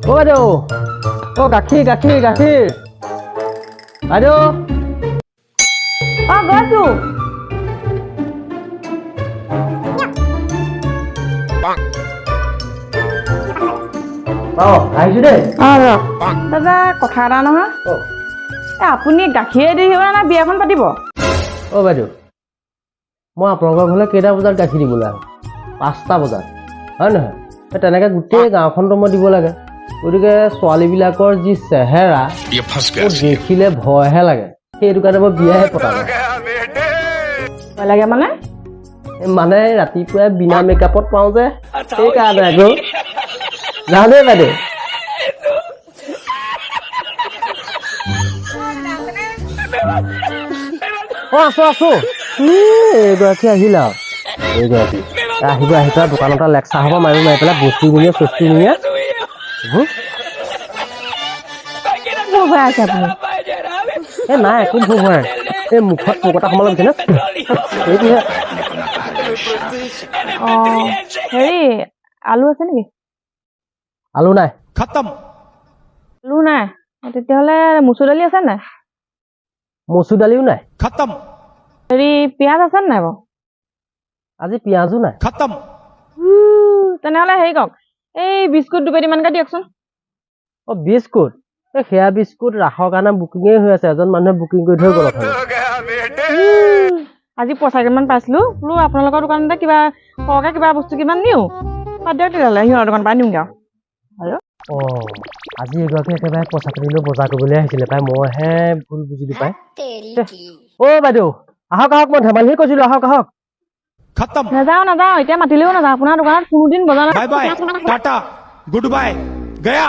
অ' বাইদেউ, অ' গাখীৰ গাখীৰ গাখীৰ বাইদেউ। অ গৈছো। অ' আহিছো দেই। অ ৰক দাদা, কথা এটা নহয়। অ' এই আপুনি গাখীৰে দি থাকিব নে বিয়াখন পাতিব? অ' বাইদেউ, মই আপোনালোকৰ ঘৰলৈ কেইটা বজাত গাখীৰ দিবলৈ আহোঁ? 5টা বজাত, হয় নহয়? এই তেনেকৈ গোটেই গাঁওখনতো মই দিব লাগে। গতিকে ছোৱালীবিলাকৰ যি চেহেৰা মোৰ দেখিলে ভয়হে লাগে, সেইটো কাৰণে মই বিয়াহে পতা নাই। ভয় লাগে মানে? এই মানে ৰাতিপুৱাই বিনা মেকআপত পাওঁ যে, সেইকাৰণে আকৌ। যাওঁ দেই বাইদেউ। অ' আছো আছো। এইগৰাকী আহিল আৰু এইগৰাকী আহিব, আহি পেলাই দোকানৰ পৰা লেকচাৰ হ'ব মাৰি মাৰি পেলাই বস্তু নিয়ে চস্তু নিয়ে। ভয় আছে আপুনি? এই নাই, একো ভুল হোৱা নাই। এই মুখত পোক এটা সোমালে বুজিছেনে, সেইটোহে। অ হেৰি, আলু আছে নেকি? আলু নাই। খতম। আলু নাই, তেতিয়াহ'লে মচুৰ দালি আছে নাই? মচুৰ দালিও নাই। খতম। হেৰি, পিঁয়াজ আছে নাই বাৰু? আজি পিঁয়াজো নাই। খতম। তেনেহ'লে হেৰি কৰক, এই বিস্কুট দুপেটিমানকে দিয়কচোন। অ' বিস্কুট? এই সেয়া বিস্কুট ৰাসৰ কাৰণে বুকিঙেই হৈ আছে, এজন মানুহে বুকিং কৰি থৈ গ'ল অথনি। আজি পইচা কেইটামান পাইছিলোঁ, বোলো আপোনালোকৰ দোকানতে কিবা সৰহকৈ কিবা বস্তু কিমান নিওঁ। বাদ দিয়ক তেতিয়াহ'লে, সিহঁতৰ দোকানৰ পৰাই নিওঁগৈ আৰু। অ' আজি এগৰাকী একেবাৰে পইচা পাতি লৈ বজাৰ কৰিবলৈ আহিছিলে পাই, মইহে ভুল বুজিলো পাই। অ' বাইদেউ আহক আহক, মই ধেমালিহে কৈছিলো, আহক আহক। খতম। নাযাওঁ নাযাওঁ, এতিয়া মাতিলেও নাযাওঁ, আপোনাৰ দোকানত কোনোদিন বজাৰ। Bye bye, tata, good bye, Gaya.